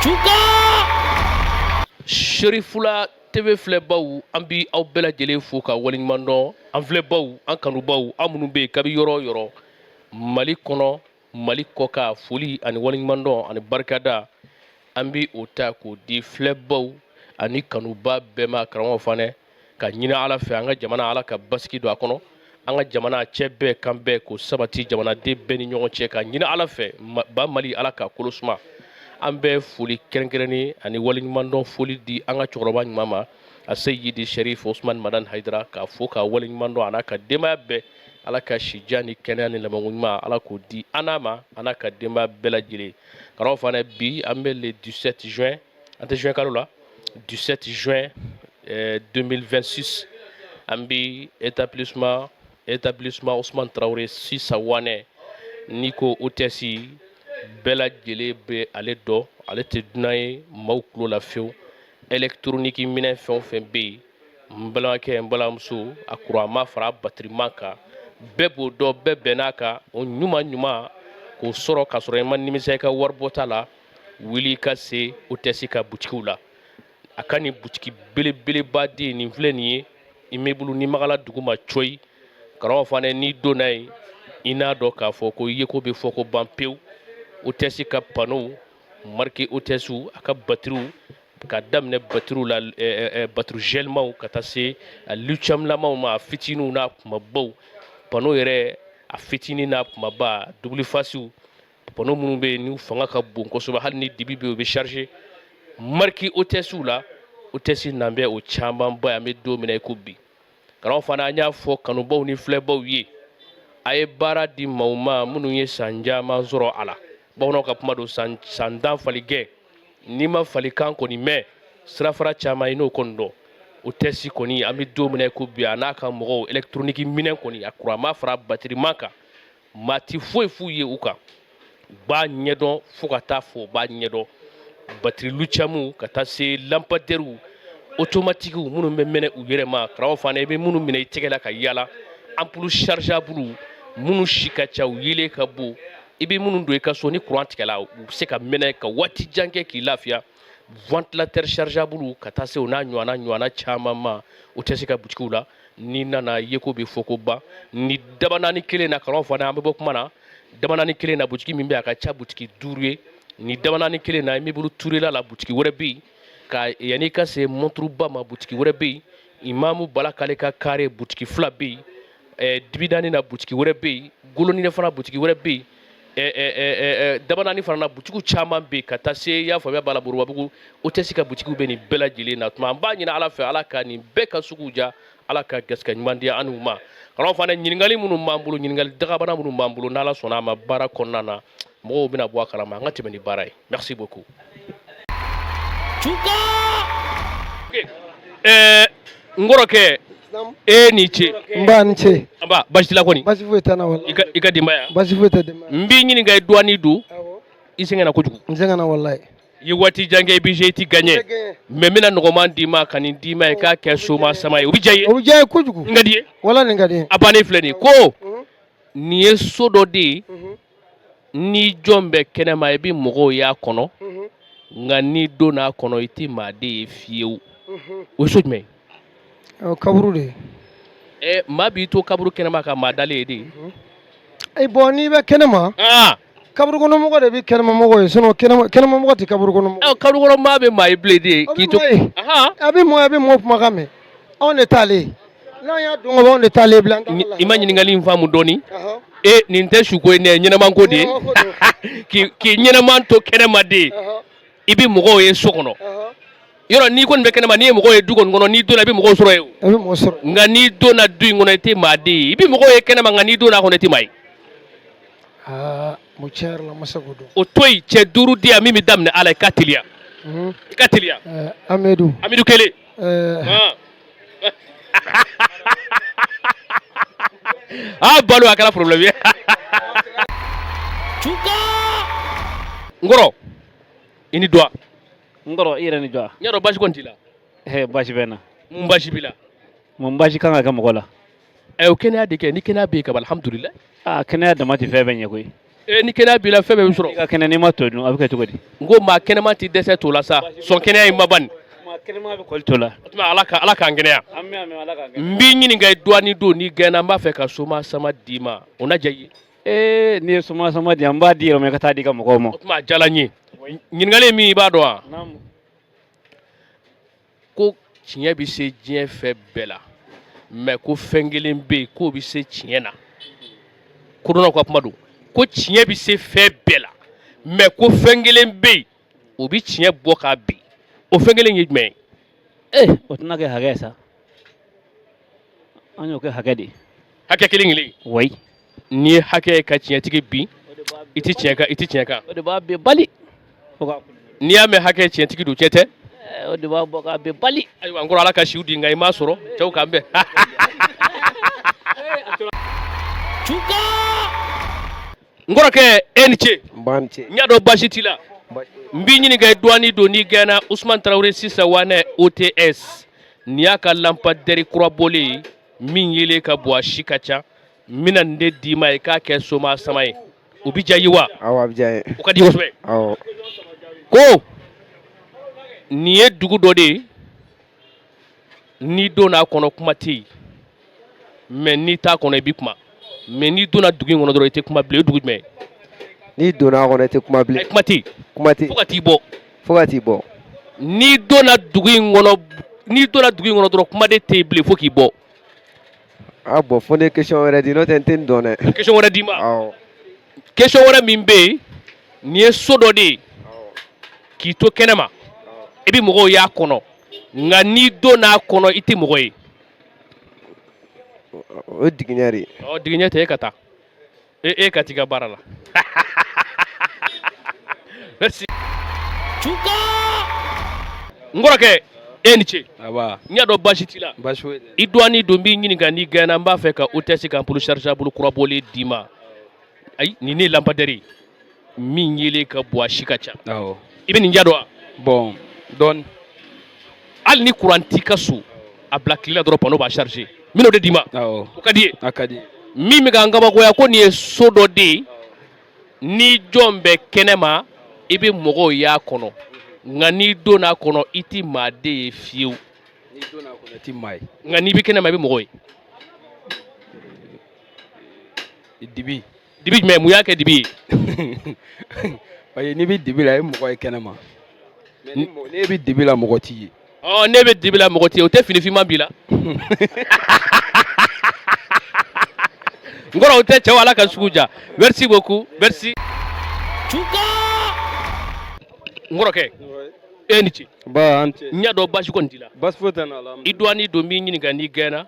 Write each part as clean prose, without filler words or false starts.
Cuka Serifula TV filɛbaw, an bi aw bɛɛ lajɛlen fo ka waleɲuman dɔn. An filɛbaw, an kanubaw, aw minnu bɛ yen kabi yɔrɔ o yɔrɔ, Mali kɔnɔ, Mali kɔkan, foli ani waleɲuman dɔn ani barikada, an bi o ta k'o di filɛbaw ani kanuba bɛɛ ma. Karamɔgɔ Fanɛ, ka ɲini Ala fɛ, an ka jamana, Ala ka basigi don a kɔnɔ, an ka jamana cɛ bɛɛ kan bɛɛ k'o sabati jamanaden bɛɛ ni ɲɔgɔn cɛ, ka ɲini Ala fɛ ba Mali, Ala ka kolo suma. An bɛ foli kɛrɛnkɛrɛnnen ani waleɲumandɔn foli di an ka cɛkɔrɔba ɲuman ma, a Seyidi Sherif Osman Madan Hayidara, k'a fo k'a waleɲumandɔn, a n'a ka denbaya bɛɛ. Ala ka sijan ni kɛnɛya ni labanko ɲuman, Ala k'o di an n'a ma, an n'a ka denbaya bɛɛ lajɛlen. Karamɔgɔ Fanɛ, bi an bɛ le 17 juin, an tɛ juin kalo la, 17 juin 2026, an bi établissement Ousmane Traoré Sisa Wanɛ. N'i ko OTS, bɛɛ lajɛlen bɛ ale dɔn, ale tɛ dunan ye maaw tulo la fewu. Électronique minɛn fɛn o fɛn bɛ yen, n balimakɛ, n balimamuso, a kuranma fara batiriman kan, bɛɛ b'o dɔn, bɛɛ bɛnn'a kan. O ɲuman ɲuman k'o sɔrɔ k'a sɔrɔ i ma nimisa i ka waribɔta la, wuli ka se OTS ka butikiw la. A ka nin butiki belebeleba de nin filɛ nin ye, immeuble ni magala duguma coyi. Karamɔgɔ Fanɛ, n'i donna yen, i n'a dɔn k'a fɔ ko yeko bɛ fɔ ko ban pewu. OTS ka panneau marque OTS, a ka batiriw, ka daminɛ batiriw la, batiri gel maw, ka taa se lithium lamaw ma, a fitininw n'a kumabaw, panneau yɛrɛ a fitinin n'a kumaba, double face, panneau minnu bɛ yen n'u fanga ka bon kosɛbɛ, hali ni dibi bɛ yen, u bɛ charger, marque OTS la. OTS nan bɛ o camanba ye an bɛ don min na i ko bi. Karamɔgɔ fana, an y'a fɔ kanubaw ni filɛbaw ye, a ye baara di maaw ma minnu ye san caman sɔrɔ a la. Bamananw ka kuma don, san 10 fali gɛn, n'i ma falikan kɔni mɛn sirafara caman ye, n'o kɔni dɔn. OTS kɔni, an bɛ don min na i ko bi, a n'a ka mɔgɔw, électronique minɛn kɔni, a kuranma fara batiriman kan, maa ti foyi f'u ye u kan, u b'a ɲɛdɔn fo ka taa fɔ u b'a ɲɛdɔn. Batiri lithium ka taa se lampadaires automatiques minnu bɛ mɛnɛ u yɛrɛ ma, karamɔgɔ fana, i bɛ minnu minɛ i tɛgɛ la ka yala, ampoule chargeable minnu si ka ca, u yelen ka bon, i bɛ minnu don i ka so ni courant tigɛla, u bɛ se ka mɛnɛ ka waati jan kɛ k'i lafiya, ventilateur chargeable, ka taa se o n'a ɲɔgɔnna ɲɔgɔnna caman ma OTS ka butikiw la. N'i nana, yeko bɛ fɔ ko ban. Ni dabanaani kelen na, karamɔgɔ fana, an bɛ bɔ kuma na, dabanaani kelen na, butiki min bɛ, a ka ca butiki 5 ye. Ni dabanaani kelen na, immeuble Turela la, butiki wɛrɛ bɛ yen, ka yanni ka se monturuba ma, butiki wɛrɛ bɛ yen. Imamu Bala k'ale ka kare, butiki 2 bɛ yen. Dibidani na, butiki wɛrɛ bɛ yen. Goloninɛ fana, butiki wɛrɛ bɛ yen. Dabanaani fana na, butikiw caman bɛ yen, ka taa se, i y'a faamuya b'a la, Borobabugu, OTS ka butikiw bɛ nin bɛɛ lajɛlen na. Tuma an b'a ɲini Ala fɛ, Ala ka nin bɛɛ ka suguw diya, Ala ka garisɛgɛ ɲuman di an n'u ma. Karamɔgɔ fana, ɲininkali minnu b'an bolo, ɲininkali dagabana minnu b'an bolo, n'Ala sɔnna a ma, baara kɔnɔna na, mɔgɔw bɛna bɔ a kalama. An ka tɛmɛ ni baara ye. Merci beaucoup. Cuka n kɔrɔkɛ, e ni ce. N ba, ni ce. Nba, baasi t'i la kɔni? Baasi foyi tɛ n na walahi. I ka denbaya? Baasi foyi tɛ denbaya. N b'i ɲininka, i dɔɔni don. I sɛgɛnna kojugu. N sɛgɛnna walahi. I ye waati jan kɛ, i bɛ i ti gagné, mais n bɛna nɔgɔman d'i ma, ka nin d'i ma, i k'a kɛ soma sama ye, o bɛ diya i ye. O bɛ diya n ye kojugu. N ka di ye. Walahi, nin ka di n ye. A bannen filɛ nin ye ko nin ye so dɔ de ye, ni jɔn bɛ kɛnɛma, i bɛ mɔgɔw y'a kɔnɔ, nka n'i donna a kɔnɔ, i tɛ maa de ye fiyewu. O ye so jumɛn ye? O kaburu de ye. Ɛ, maa b'i to kaburu kɛnɛma ka maa dalen ye de? E bon, n'i bɛ kɛnɛma, kaburu kɔnɔ mɔgɔ de bɛ kɛnɛma mɔgɔ ye, sinon kɛnɛma mɔgɔ tɛ kaburu kɔnɔ mɔgɔ. Ɛ, kaburu kɔnɔ maa bɛ maa ye bilen de k'i to. A bɛ mɔgɔ, a bɛ mɔgɔ kumakan mɛn, anw de t'ale ye. N'an y'a dɔn ka ban, anw de t'ale bila. I ma ɲininkali in faamu dɔɔni. E, nin tɛ suko ye, nin ye ɲɛnɛmanko de ye. K'i ɲɛnɛman to kɛnɛma de, i bɛ mɔgɔw ye so kɔnɔ. Yɔrɔ n'i kɔni bɛ kɛnɛma, n'i ye mɔgɔw ye du kɔni kɔnɔ, n'i donna, i bɛ mɔgɔw sɔrɔ yen o. I bɛ mɔgɔ sɔrɔ. Nka n'i donna du in kɔnɔ, i tɛ maa de ye. I bɛ mɔgɔw ye kɛnɛma, nka n'i donna a kɔnɔ, i tɛ maa ye. Aa, mo tiɲɛ yɛrɛ la, n ma se k'o dɔn. O to yen, cɛ 5 di yan min bɛ daminɛ a la, i ka teliya. I ka teliya. Amidu. Amidu kelen. Ah, balo, a kɛra problème ye. Cuka n kɔrɔ, i ni dɔgɔ. N kɔrɔ, i yɛrɛ ni jɔ. N y'a dɔn baasi kɔni t'i la. Ɛ, baasi bɛ n na. Mun baasi b'i la? Mun baasi kan ka kɛ mɔgɔ la? Ɛ, o kɛnɛya de kɛ, ni kɛnɛya bɛ yen kaban, alhamdulilayi. Aa, kɛnɛya dama tɛ fɛn bɛɛ ɲɛ koyi. E ni kɛnɛya b'i la, fɛn bɛɛ bɛ sɔrɔ. I ka kɛnɛ, n'i ma to dun, a bɛ kɛ cogo di? N ko maa kɛnɛman tɛ dɛsɛ to la sa, sɔn kɛnɛya in ma bani. Maa kɛnɛman bɛ kɔli to la. O tuma Ala k'an kɛnɛya. Ami ami, Ala k'an kɛnɛya. N b'i ɲininka, i dɔɔni don, n'i gɛnna, n b'a fɛ ka soma sama d'i ma, o na diya i ye? Ee, n'i ye soma sama di yan, n b'a di yɛrɛ ma, i ka taa di i ka mɔgɔw ma. O tuma a diyara n ye. Ɲininkali ye min ye, i b'a dɔn wa? Naamu. Ko tiɲɛ bɛ se diɲɛ fɛn bɛɛ la, mais ko fɛn kelen bɛ yen k'o bɛ se tiɲɛ na. Kodɔnnaw ka kuma don, ko tiɲɛ bɛ se fɛn bɛɛ la, mais ko fɛn kelen bɛ yen, o bɛ tiɲɛ bɔ k'a bin. O fɛn kelen ye jumɛn ye? Ee, o tɛna kɛ hakɛ ye sa, an y'o kɛ hakɛ de ye. Hakɛ kelen kelen? Oui. N'i ye hakɛ ye ka tiɲɛtigi bin, i tɛ tiɲɛ kan, i tɛ tiɲɛ kan. O de b'a bɛɛ bali fo k'a N'i y'a mɛn hakɛ tiɲɛtigi don, tiɲɛ tɛ? O de b'a bɔ k'a bɛɛ bali. Ayiwa n kɔrɔ, Ala ka siw di, nka i m'a sɔrɔ. Cɛw, k'an bɛn. Cuka, n kɔrɔkɛ, e ni ce. N b'a ni ce. N y'a dɔn baasi t'i la. N b'i ɲininka, i dɔɔni don, n'i gɛnna, Usman Tarawele sisan wanɛ OTS, nin y'a ka lampadaire kura bɔlen ye min yelen ka bɔ, a si ka ca. N bɛna nin de d'i ma, i k'a kɛ soma sama ye. O bɛ diya i ye wa? Awɔ, a bɛ diya n ye. O ka di kosɛbɛ. Awɔ. Ko nin ye dugu dɔ de ye, n'i donna a kɔnɔ, kuma tɛ yen, mais n'i t'a kɔnɔ, i bɛ kuma. Mais n'i donna dugu in kɔnɔ dɔrɔn, i tɛ kuma bilen. O ye dugu jumɛn ye? N'i donna a kɔnɔ, i tɛ kuma bilen. Ayi, kuma tɛ yen. Kuma tɛ. Fo ka t'i bɔ. Fo ka t'i bɔ. N'i donna dugu in kɔnɔ, n'i donna dugu in kɔnɔ dɔrɔn, kuma de tɛ yen bilen fo k'i bɔ. Ah bon, fo ne question wɛrɛ di, n'o tɛ n tɛ nin dɔn dɛ. Question wɛrɛ d'i ma? Awɔ. Question wɛrɛ min bɛ yen, nin ye so dɔ de ye k'i to kɛnɛma, i bɛ mɔgɔw y'a kɔnɔ, nka n'i donna a kɔnɔ, i tɛ mɔgɔ ye. O ye digiɲɛ de ye. Ɔ, digiɲɛ tɛ. E ka taa, e ka t'i ka baara la. Merci. Cuka, n kɔrɔkɛ, e ni ce. Aba. N y'a dɔn baasi t'i la. Baasi foyi tɛ. I dɔɔni don, n b'i ɲininka, n'i gɛnna, n b'a fɛ ka OTS ka ampoule chargeable kura bɔlen d'i ma. Ayi, nin ne ye lampadaire ye min yelen ka bon, a si ka ca. Awɔ. I bɛ nin ja dɔn wa? Bon, dɔɔni. Hali ni courant t'i ka so, a bila tile la dɔrɔn, panneau b'a charger. N bɛn'o de d'i ma. Awɔ. O ka di i ye? A ka di. Min bɛ k'an kabakoya, ko nin ye so dɔ de ye, ni jɔn bɛ kɛnɛ ma, i bɛ mɔgɔw y'a kɔnɔ, nka n'i donna a kɔnɔ, i tɛ maa de ye fiyewu. N'i donna a kɔnɔ, i tɛ maa ye. Nka n'i bɛ kɛnɛ ma, i bɛ mɔgɔ ye. Dibi. Dibi jumɛn? Mun y'a kɛ dibi ye? Parce que n'i bɛ dibi la, i bɛ mɔgɔ ye kɛnɛ ma. Mais ni mɔgɔ n'e bɛ dibi la, mɔgɔ t'i ye. Ɔ, ne bɛ dibi la, mɔgɔ t'i ye, o tɛ fini finman b'i la. N kɔrɔ, o tɛ. Cɛw, Ala ka sugu ja. Merci beaucoup, merci. Cuka, n kɔrɔkɛ, e ni ce. Ba, an ce. N y'a dɔn baasi kɔni t'i la. Baasi foyi tɛ n na. I dɔɔni don, n b'i ɲininka, n'i gɛnna,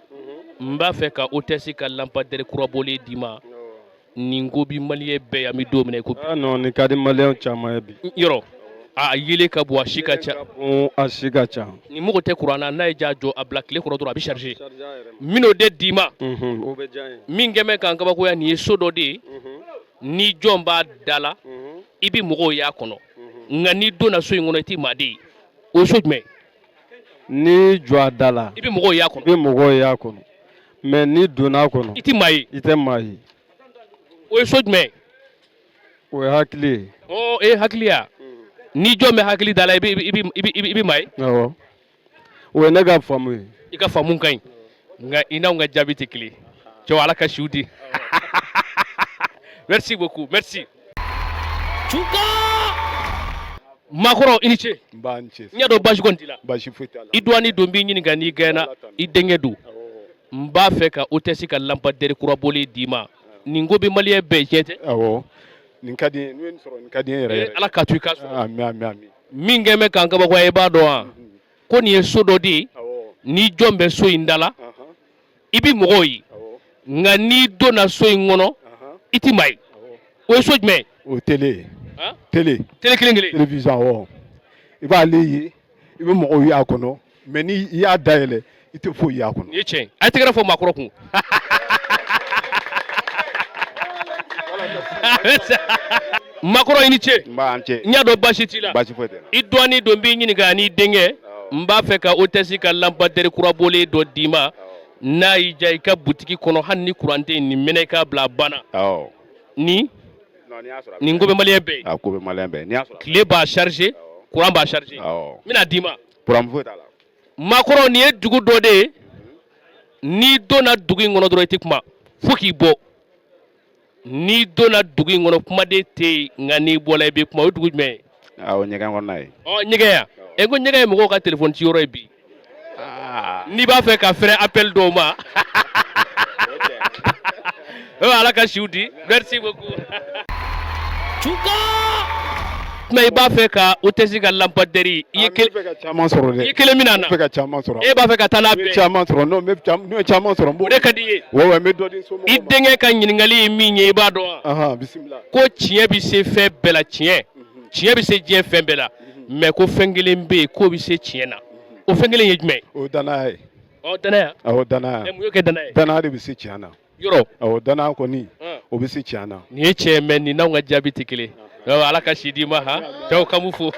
n b'a fɛ ka OTS ka lampadaire kura bɔlen d'i ma. Nin ko bi malien bɛɛ yan, bɛ don min na i ko bi. Ah non, nin ka di malien caman ye bi. Yɔrɔ a yelen ka bon, a si ka ca. Bon, a si ka ca. Ni mago tɛ kuran na, n'a ye ja jɔ, a bila tile kɔrɔ dɔrɔn, a bɛ charger. N bɛn'o de d'i ma. O bɛ diya n ye. Min kɛn bɛ k'an kabakoya, nin ye so dɔ de ye, ni jɔn b'a da la, i bɛ mɔgɔw y'a kɔnɔ, nka n'i donna so in kɔnɔ, i tɛ maa de ye. O ye so jumɛn ye? N'i jɔ a da la, i bɛ mɔgɔw y'a kɔnɔ. I bɛ mɔgɔw y'a kɔnɔ, mais n'i donna a kɔnɔ, i tɛ maa ye. I tɛ maa ye. O ye so jumɛn ye? O ye hakili ye. Ɔ, e ye hakili ya? Ni jɔn bɛ hakili da la, i bɛ maa ye. Awɔ, o ye ne ka faamu ye. I ka faamu ka ɲi, nka i n'anw ka jaabi tɛ kelen. Cɛw, Ala ka siw di. Merci beaucoup, merci. Cuka, maakɔrɔ, i ni ce. N b'a ni ce. N y'a dɔn baasi kɔni t'i la. Baasi foyi t'a la. I dɔɔni don, n b'i ɲininka, n'i gɛnna, i denkɛ don, n b'a fɛ ka OTS ka lampadaire kura bɔlen d'i ma. Nin ko bɛ malien bɛɛ ye, tiɲɛ tɛ? Awɔ, nin ka di n ye. N'u ye nin sɔrɔ, nin ka di n ye yɛrɛ yɛrɛ. Ala k'a to i ka sɔrɔ. Ami ami ami. Min kɛn bɛ k'an kabakoya, i b'a dɔn wa? Ko nin ye so dɔ de ye, ni jɔn bɛ so in da la, i bɛ mɔgɔw ye, nka n'i donna so in kɔnɔ, i tɛ maa ye. O ye so jumɛn ye? O ye télé ye. Han? Télé. Télé kelen kelen. Télévision, awɔ. I b'ale ye, i bɛ mɔgɔw ye a kɔnɔ, mais ni i y'a dayɛlɛ, i tɛ foyi ye a kɔnɔ. Nin ye tiɲɛ ye. A ye tɛgɛrɛ fɔ maakɔrɔ kun. Maakɔrɔ, i ni ce. N b'a an ce. N y'a dɔn baasi t'i la. Baasi foyi tɛ n na. I dɔɔni don, n b'i ɲininka an'i denkɛ, n b'a fɛ ka OTS ka lampadaire kura bɔlen dɔ d'i ma. N'a y'i diya, i ka butigi kɔnɔ, hali ni kuran tɛ yen, nin minɛ, i k'a bila, a banna. Awɔ. Ni Non, Nin ko bɛ maliyɛn bɛɛ ye. A ko bɛ maliyɛn bɛɛ ye, n'i y'a sɔrɔ. Tile b'a charger, courant b'a charger. Awɔ. N bɛna d'i ma. Problème foyi t'a la. Makɔrɔ, nin ye dugu dɔ de ye, n'i donna dugu in kɔnɔ dɔrɔn, i tɛ kuma fo k'i bɔ. N'i donna dugu in kɔnɔ, kumaden tɛ yen, nka n'i bɔla, i bɛ kuma. O ye dugu jumɛn ye? Awɔ, ɲɛgɛn kɔnɔna ye. Ɔ, ɲɛgɛn yan. E ko ɲɛgɛn ye mɔgɔw ka telefɔni ci yɔrɔ ye bi. N'i b'a fɛ ka fɛrɛ appel dɔw ma, Ala ka siw di. Merci beaucoup. Tuma i b'a fɛ ka hôtesse ka lampadaire i ye N bɛ fɛ ka caman sɔrɔ dɛ. I ye kelen min na. N bɛ fɛ ka caman sɔrɔ. E b'a fɛ ka taa n'a N bɛ bɛɛ ye. caman sɔrɔ. Non, n bɛ n'o ye caman sɔrɔ, n b'o. O de ka di i ye. Ouais, ouais, n bɛ dɔ di somɔgɔw ma. I denkɛ ka ɲininkali ye min ye, i b'a dɔn wa? Ahan, bisimila. Ko tiɲɛ bɛ se fɛn bɛɛ la, tiɲɛ. Tiɲɛ bɛ se diɲɛ fɛn bɛɛ la. Mais ko fɛn kelen bɛ yen k'o bɛ se tiɲɛ na. O fɛn kelen ye jumɛn ye? O ye danaya ye. Ɔ, danaya. Awɔ, danaya. Ɛ, mun y'o kɛ danaya ye? Danaya de bɛ se tiɲɛ na. Yɔrɔ. Awɔ, danaya kɔni, o bɛ se tiɲɛ na. Nin ye tiɲɛ ye, mais nin n'anw ka jaabi tɛ kelen ye. Ala ka si d'i ma han. Cɛw ka mun fo.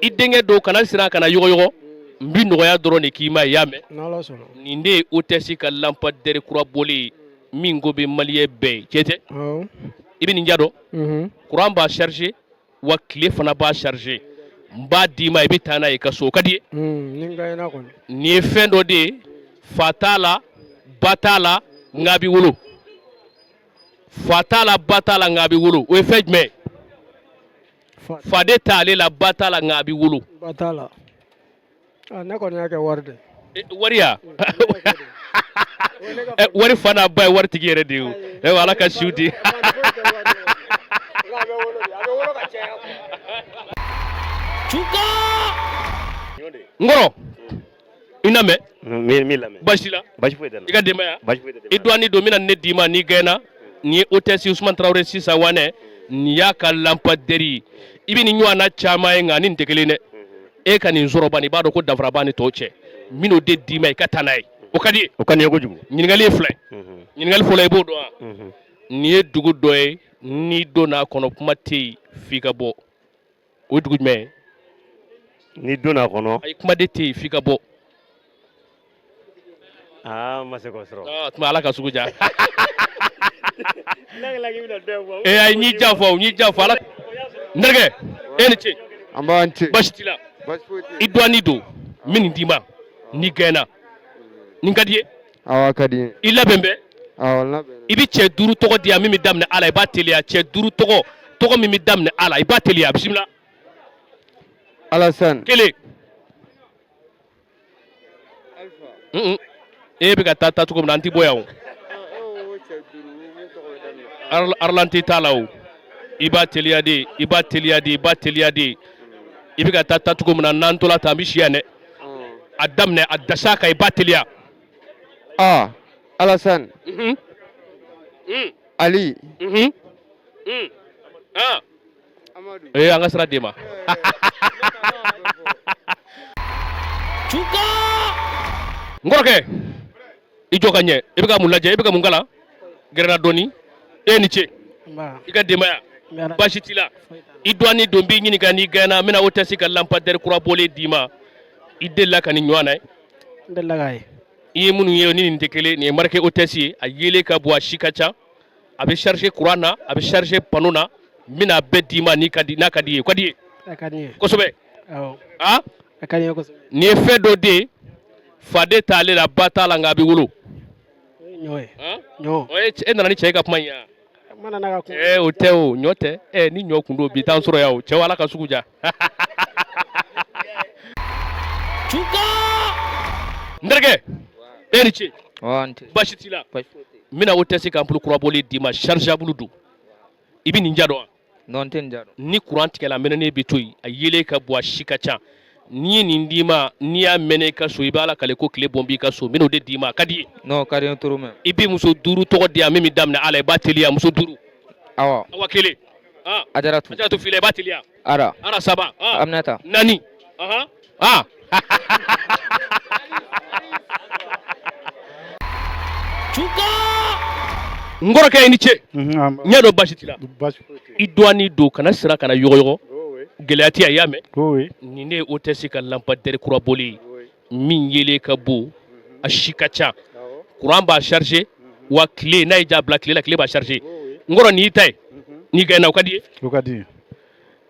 I denkɛ don, kana siran, kana yɔgɔyɔgɔ. N bi nɔgɔya dɔrɔn de k'i ma, i y'a mɛn? N'Ala sɔnna. Nin de ye hôtesse ka lampadaire kura bɔlen ye, min ko bɛ maliyɛn bɛɛ ye, tiɲɛ tɛ? Awɔ. I bɛ nin ja dɔn? Courant b'a charger, wa tile fana b'a charger. N b'a d'i ma, i bɛ taa n'a ye i ka so. O ka di i ye? Ni n gagnera kɔni. Nin ye fɛn dɔ de ye, fa t'a la, ba t'a la, nka a bɛ wolo. Fa t'a la, ba t'a la, nka a bɛ wolo. O ye fɛn jumɛn ye? Fa de t'ale la, ba t'a la, nka a bɛ wolo. Ba t'a la. Ah, ne kɔni y'a kɛ wari de. Wari ya? Wari fa n'a ba ye waritigi yɛrɛ de ye o. Ala ka siw di. N kɔrɔ, i na mɛn? Min lamɛn. Baasi la? Baasi foyi tɛ n na. I ka denbaya? Baasi foyi tɛ. I dɔgɔnin don, n bɛna ne d'i ma n'i gɛnna. Nin ye hôtesse Usumani Tarawele sisan wanɛ, nin y'a ka lampadaire ye. I bɛ nin ɲɔgɔnna caman ye, nka nin tɛ kelen dɛ. E ka nin sɔrɔ bani, i b'a dɔn ko danfara b'a ni tɔw cɛ. N bɛn'o de d'i ma, i ka taa n'a ye. O ka di ye? O ka di n ye kojugu. Ɲininkali ye fila ye. Ɲininkali fɔlɔ, i b'o dɔn wa? Nin ye dugu dɔ ye, n'i donna a kɔnɔ, kuma tɛ yen f'i ka bɔ. O ye dugu jumɛn ye? N'i donna a kɔnɔ. Ayi, kuma de tɛ yen f'i ka bɔ. Aa, n ma se k'o sɔrɔ. Aa, tuma Ala ka sugu diya. Ee, ayi, n y'i janfa o, n y'i janfa. Ala n terikɛ, e ni ce. An b'an ce. Baasi t'i la? Baasi foyi tɛ. I dɔgɔnin don, n bɛ nin d'i ma n'i gɛnna. Nin ka di i ye? Awɔ, a ka di n ye. I labɛn bɛ? Awɔ, n labɛnna. I bɛ cɛ 5 tɔgɔ di yan min bɛ daminɛ A la, i b'a teliya. Cɛ 5 tɔgɔ, tɔgɔ min bɛ daminɛ A la, i b'a teliya. Bisimila. Alasani. Kelen. E bɛ ka taa taa cogo min na, an tɛ bɔ yan o. Arlanti t'a la o. I b'a teliya de, i b'a teliya de, i b'a teliya de. I bɛ ka taa taa cogo min na, n'an tola tan, an bɛ si yan dɛ. A daminɛ, a dasa kan, i b'a teliya. A, Alasani. Ali. Ee, an ka sira d'e ma. N kɔrɔkɛ, i jɔ ka ɲɛ. I bɛ ka mun lajɛ? I bɛ ka mun kalan? Gɛrɛna dɔɔni. E ni ce. I ka denbaya? Baasi t'i la? I dɔgɔnin don, n b'i ɲininka n'i gɛnna, n bɛna hôtesse ka lampadaire kura bɔlen d'i ma. I delila ka nin ɲɔgɔn na ye? N delila k'a ye. I ye minnu ye, ni nin tɛ kelen. Nin ye marque hôtesse ye, a yeelen ka bon, a si ka ca, a bɛ charger courant na, a bɛ charger panneau na. N bɛna a bɛɛ d'i ma n'i ka di, n'a ka di i ye. O ka di i ye? A ka di n ye. Kosɛbɛ. Awɔ. A? A ka di n ye kosɛbɛ. Nin ye fɛn dɔ de ye, fa de t'ale la, ba t'a la, nka a bɛ wolo. O ye ɲɔ ye. Ɲɔ. E nana ni cɛ ye ka kuma in ye wa? N ma na n'a ka kuma. Ee, o tɛ o, ɲɔ tɛ. Ee, ni ɲɔ kun don, bi t'an sɔrɔ yan o. Cɛw, Ala ka sugu diya. N terikɛ, e ni ce. Baasi t'i la? N bɛna hôtesse ka ampoule kura bɔlen d'i ma, chargeable don. I bɛ nin ja dɔn wa? Non, n tɛ nin ja dɔn. Ni courant tigɛla, mɛnɛnen bɛ to yen. A yeelen ka bon, a si ka ca. N'i ye nin d'i ma, n'i y'a mɛnɛ i ka so, i b'a lakale ko tile bɔn b'i ka so. N bɛn'o de d'i ma. A ka di i ye? Non, ka di n ye trop même. I bɛ muso 5 tɔgɔ di yan min bɛ daminɛ A la, i b'a teliya. Muso 5. Awa. Awa kelen. Ajaratu. Ajaratu fila, i b'a teliya. Ara. Ara saba. Aminata. 4. N kɔrɔkɛ, i ni ce. N y'a dɔn baasi t'i la. I dɔgɔnin don, kana siran, kana yɔgɔyɔgɔ. Gɛlɛya tɛ yan, i y'a mɛn? Nin de ye hôtesse ka lampadaire kura bɔlen ye, min yeelen ka bon, a si ka ca. Courant b'a charger, wa tile n'a ye ja bila tile la, tile b'a charger. N kɔrɔ, nin y'i ta ye, n'i gagné, o ka di ye. O ka di.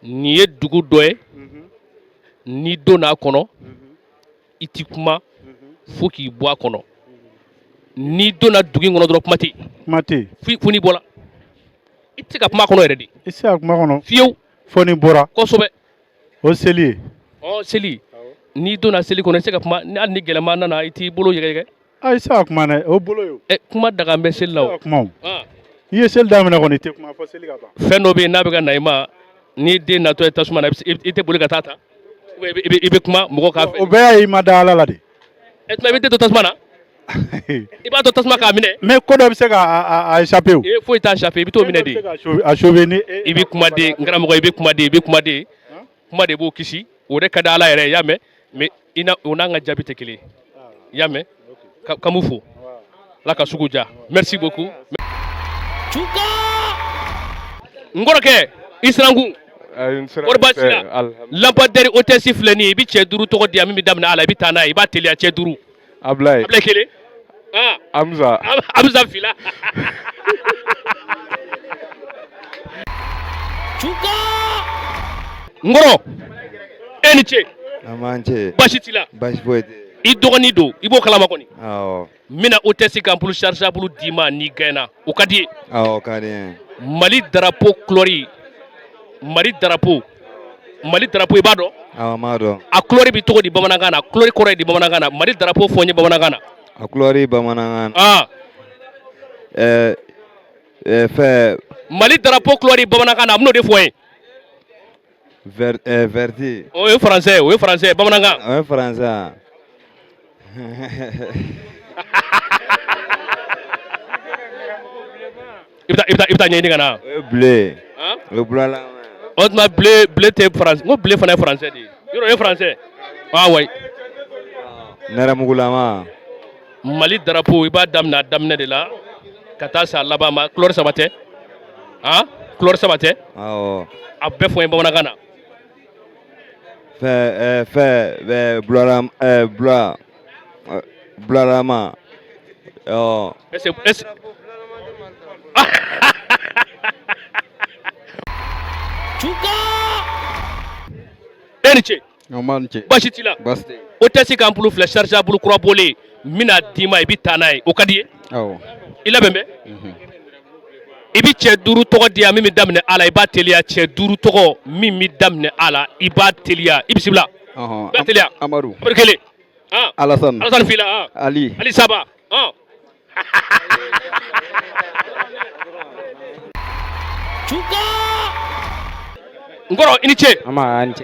Nin ye dugu dɔ ye, n'i donna a kɔnɔ, i ti kuma fo k'i bɔ a kɔnɔ. N'i donna dugu in kɔnɔ dɔrɔn, kuma tɛ yen. Kuma tɛ yen. Fo n'i bɔra, i tɛ se ka kuma a kɔnɔ yɛrɛ de. I tɛ se ka kuma kɔnɔ. Fiyewu. Fo n'i bɔra. Kosɛbɛ. O seli ye. Ɔ, seli, n'i donna seli kɔnɔ, i tɛ se ka kuma. Hali ni gɛlɛman nana, i t'i bolo yɛgɛyɛgɛ. A, i tɛ se ka kuma dɛ, o bolo ye o. Ɛ, kuma daga bɛ seli la o. I tɛ se ka kuma o. N'i ye seli daminɛ kɔni, i tɛ kuma fo seli ka ban. Fɛn dɔ bɛ yen n'a bɛ ka na i ma, n'i den natɔ ye tasuma na, i tɛ boli ka taa ta, ou bien i bɛ kuma mɔgɔ k'a fɛ. O bɛɛ y'a ye i ma da Ala la de. Ɛ, tuma i bɛ den to tasuma na, i b'a to tasuma k'a minɛ. Mais ko dɔ bɛ se ka a échapper o. E, foyi t'a échapper, i bɛ t'o minɛ de. Fɛn dɔ bɛ se ka a sauver ni. I bɛ kuma de, n karamɔgɔ, i bɛ kuma de, i bɛ kuma de, kuma de b'o kisi. O de ka di Ala yɛrɛ ye, i y'a mɛn? Mais i na o n'an ka jaabi tɛ kelen ye, i y'a mɛn? Ka mun fo, Ala ka sugu diya. Merci beaucoup. N kɔrɔkɛ, i sirankun. Kɔri baasi la? Lampadaire hôtesse filɛ nin ye. I bɛ cɛ 5 tɔgɔ di yan min bɛ daminɛ a la, i bɛ taa n'a ye, i b'a teliya, cɛ 5. Ablaye. Ablaye kelen. Hamza. Hamza fila. N kɔrɔ, e ni ce. An b'an ce. Baasi t'i la? Baasi foyi tɛ. I dɔgɔnin don, i b'o kalama kɔni. Awɔ. N bɛna hôtesse ka ampoule chargeable d'i ma n'i gagné, o ka di ye? Awɔ, o ka di n ye. Mali drapeau couleur, Mali drapeau, Mali drapeau, i b'a dɔn? Awɔ, n b'a dɔn. A couleur bɛ cogo di bamanankan na? Couleur kɔrɔ ye di bamanankan na? Mali drapeau fɔ n ye bamanankan na. A couleur bamanankan na. Ɛɛ ɛɛ fɛn. Mali drapeau couleur bamanankan na, a bɛn'o de fɔ n ye. Vert, vert. O ye français, o ye français, bamanankan. O ye français. I bɛ taa ɲɛɲini ka na. O ye bleu ye. O ye bulalama. O tuma bleu, bleu tɛ français? N ko bleu fana ye français de ye. Yɔrɔ o ye français? Ah ouais. Nɛrɛmugulama. Mali drapeau, i b'a daminɛ a daminɛ de la ka taa se a laban ma. Couleur 3 tɛ? Han, couleur 3 tɛ? Awɔ. A bɛɛ fɔ n ye bamanankan na. Fɛn fɛn bulalama bulalama. Ɔ. Est-ce que e ni ce. An b'a ni ce. Baasi t'i la? Baasi tɛ. Hôtesse ka ampoule filɛ, chargeable kura bɔlen, n bɛna d'i ma, i bɛ taa n'a ye, o ka di i ye? Awɔ. I labɛn bɛ? I bɛ cɛ 5 tɔgɔ di yan min bɛ daminɛ a la, i b'a teliya. Cɛ 5 tɔgɔ min bɛ daminɛ a la, i b'a teliya. I bisimila. I b'a teliya. Amadu. Amadu kelen. Alassane. Alassane fila. Ali. Ali saba. N kɔrɔ, i ni ce.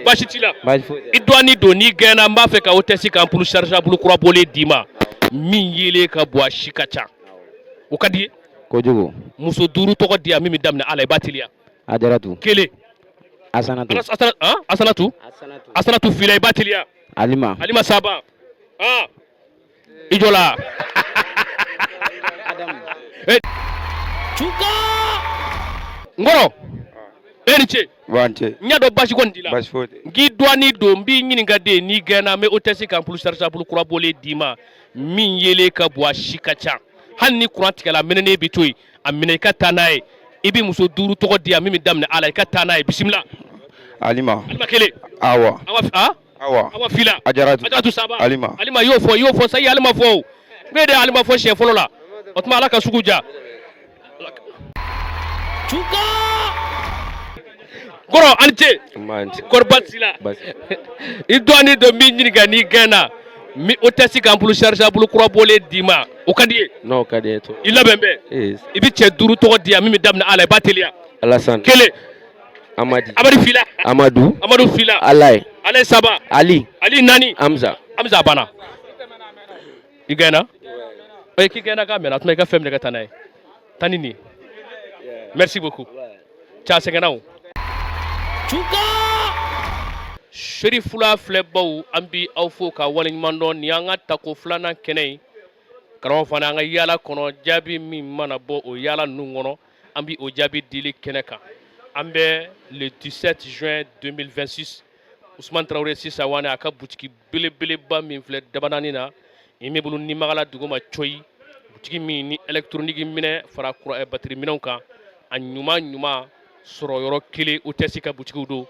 Baasi t'i la? I dɔɔnin don, n'i gɛnna, n b'a fɛ ka hôtesse ka ampoule chargeable kura bɔlen d'i ma min yelen ka bon, a si ka ca, o ka di ye? Kojugu. Muso 5 tɔgɔ di yan min bɛ daminɛ a la, i b'a teliya. Ajaratu. Kelen. Asanatu. Asanatu. Asanatu fila, i b'a teliya. Alima. Alima saba. I jɔ la. N kɔrɔ, e ni ce. B'an ce. N y'a dɔn baasi kɔni t'i la. Baasi foyi tɛ. N k'i dɔɔnin don, n b'i ɲininka de, n'i gɛnna, n bɛ hôtesse ka ampoule chargeable kura bɔlen d'i ma min yelen ka bon, a si ka ca. Hali ni courant tigɛla, a mɛnɛnen bɛ to yen, a minɛ i ka taa n'a ye. I bɛ muso 5 tɔgɔ di yan min bɛ daminɛ a la, i ka taa n'a ye. Bisimila. Alima. Alima kelen. Awa. Awa Awa. Awa fila. Ajaratu. Ajaratu saba. Alima. Alima, i y'o fɔ, i y'o fɔ sa, i ye Alima fɔ o. Ne de ye Alima fɔ siɲɛ fɔlɔ la. O tuma Ala ka sugu diya. Kɔrɔ, a ni ce. Kɔri baasi t'i la? I dɔɔnin don, n b'i ɲininka, n'i gɛnna, n bɛ hôtesse ka ampoule chargeable kura bɔlen d'i ma, o ka di i ye? Non, o ka di n ye trop. I labɛn bɛ? I bɛ cɛ 5 tɔgɔ di yan min bɛ daminɛ a la, i b'a teliya. Alassane. Kelen. Amadi. Amadi fila. Amadu. Amadu fila. Alaye. Alaye saba. Ali. Ali naani. Hamza. Hamza banna. I gɛnna? Ɛ, k'i gɛnna k'a mɛnna, a tuma i ka fɛn minɛ ka taa n'a ye. Taa ni nin ye. Merci beaucoup. Ca sɛgɛnna o. Serifula filɛbaw, an bi aw fo ka waleɲuman dɔn. Nin y'an ka tako filanan kɛnɛ ye. Karamɔgɔ fana, an ka yaala kɔnɔ, jaabi min mana bɔ o yaala ninnu kɔnɔ, an bi o jaabi dili kɛnɛ kan. An bɛ le 17 juin 2026, Usman Tarawele sisan wane a ka butiki belebeleba min filɛ Dabanani na, immeuble Nimagala duguma coyi. Butigi min ni électronique minɛ fara kura batterie minɛnw kan, a ɲuman ɲuman sɔrɔ yɔrɔ kelen, OTS ka butigiw don.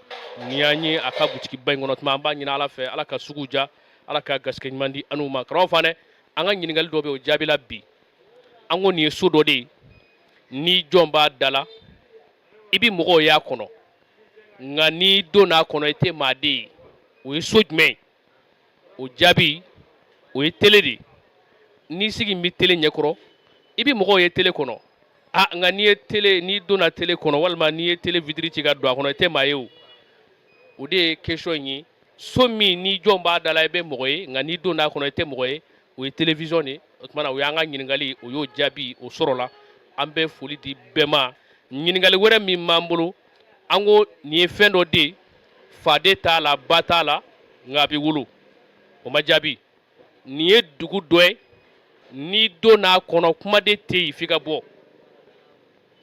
Ni y'an ye a ka butigiba in kɔnɔ tuma, an b'a ɲini Ala fɛ, Ala ka sugu ja, Ala ka garisɛgɛ ɲuman di anw ma. Karamɔgɔ Fanɛ, an ka ɲininkali dɔ bɛ yen, o jaabila bi. An ko nin ye so dɔ de ye, ni jɔn b'a da la, i bɛ mɔgɔw y'a kɔnɔ, nka n'i donna a kɔnɔ, i tɛ maa de ye. O ye so jumɛn ye? O jaabi, o ye télé de ye. N'i sigi bɛ télé ɲɛkɔrɔ, i bɛ mɔgɔw ye télé kɔnɔ. A nka n'i ye télé, n'i donna télé kɔnɔ, walima n'i ye télé vitre ci ka don a kɔnɔ, i tɛ maa ye. O de ye question in ye. So min ni jɔn b'a da la, i bɛ mɔgɔ ye, nka n'i donna a kɔnɔ, i tɛ mɔgɔ ye, o ye télévision de ye. O tuma na, o y'an ka ɲininkali, o y'o jaabi, o sɔrɔla. An bɛ foli di bɛɛ ma. Ɲininkali wɛrɛ min b'an bolo, an ko nin ye fɛn dɔ de ye, faden t'a la, ba t'a la, nka a bɛ wolo. O ma jaabi. Nin ye dugu dɔ ye, n'i donna a kɔnɔ, kumaden tɛ yen f'i ka bɔ.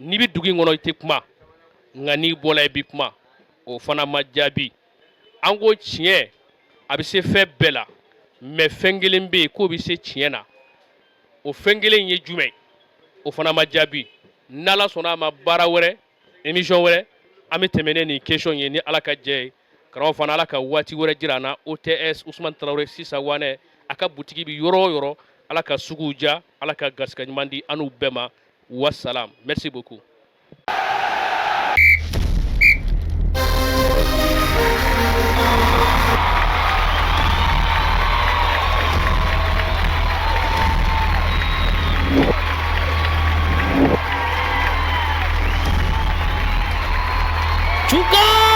N'i bɛ dugu in kɔnɔ, i tɛ kuma, nka n'i bɔla, i bɛ kuma. O fana ma jaabi. An ko tiɲɛ, a bɛ se fɛn bɛɛ la, mais fɛn kelen bɛ yen k'o bɛ se tiɲɛ na, o fɛn kelen ye jumɛn ye? O fana ma jaabi. N'Ala sɔnna a ma, baara wɛrɛ, émission wɛrɛ, an bɛ tɛmɛ ne nin question ye, ni Ala ka jɛ ye. Karamɔgɔ fana, Ala ka waati wɛrɛ jira an na. OTS, Usumani Tarawele Sisa Wanɛ, a ka butigi bɛ yɔrɔ o yɔrɔ, Ala ka suguw ja, Ala ka garisɛgɛ ɲuman di an n'u bɛɛ ma. Wasalam, merci beaucoup. Cuka!